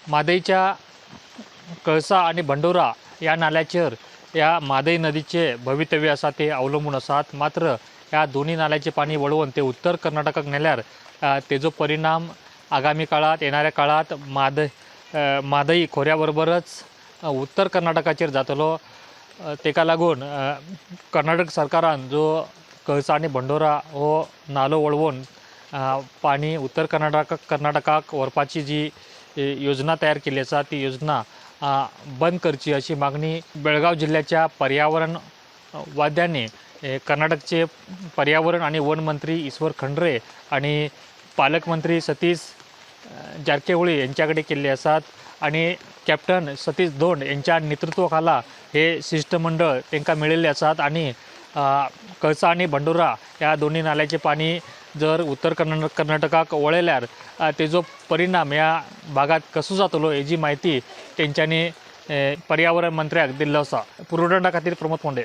म्हादयच्या कळसा आनी बंडोरा ह्या नाल्याचेर ह्या म्हादय नदीचे भवितव्य आसा ते अवलंबून आसात. मात्र ह्या दोनी नाल्याचें पाणी वळोवन ते उत्तर कर्नाटकाक नेल्यार तेजो परिणाम आगामी काळात, येणाऱ्या काळात म्हादय खोऱ्या बरोबरच उत्तर कर्नाटकाचेर जातलो. तेका लागून कर्नाटक सरकारान जो कळसा आनी बंडोरा हो नालो वळोवन पाणी उत्तर कर्नाटकाक व्हरपाची जी योजना तयार केल्ली आसा ती योजना बंद करची अशी मागणी बेळगांव जिल्ल्याच्या पर्यावरण वाद्यांनी कर्नाटकचे पर्यावरण आणि वन मंत्री ईश्वर खंडरे आणि पालकमंत्री सतीश जारकेहोळी यांच्याकडे केल्ले आसात आणि कॅप्टन सतीश धोंड यांच्या नेतृत्वाखाला हे शिष्टमंडळ तांकां मेळिल्ले आसात. आणि कळसा आनी बंडोरा ह्या दोन्ही नाल्याचें पाणी जर उत्तर कर्नाटकाक वळयल्यार तेजो परिणाम ह्या भागात कसो जातलो हेजी म्हायती तेंच्यांनी पर्यावरण मंत्र्याक दिल्लो आसा. पुरवठा खातीर प्रमोद फोंडे.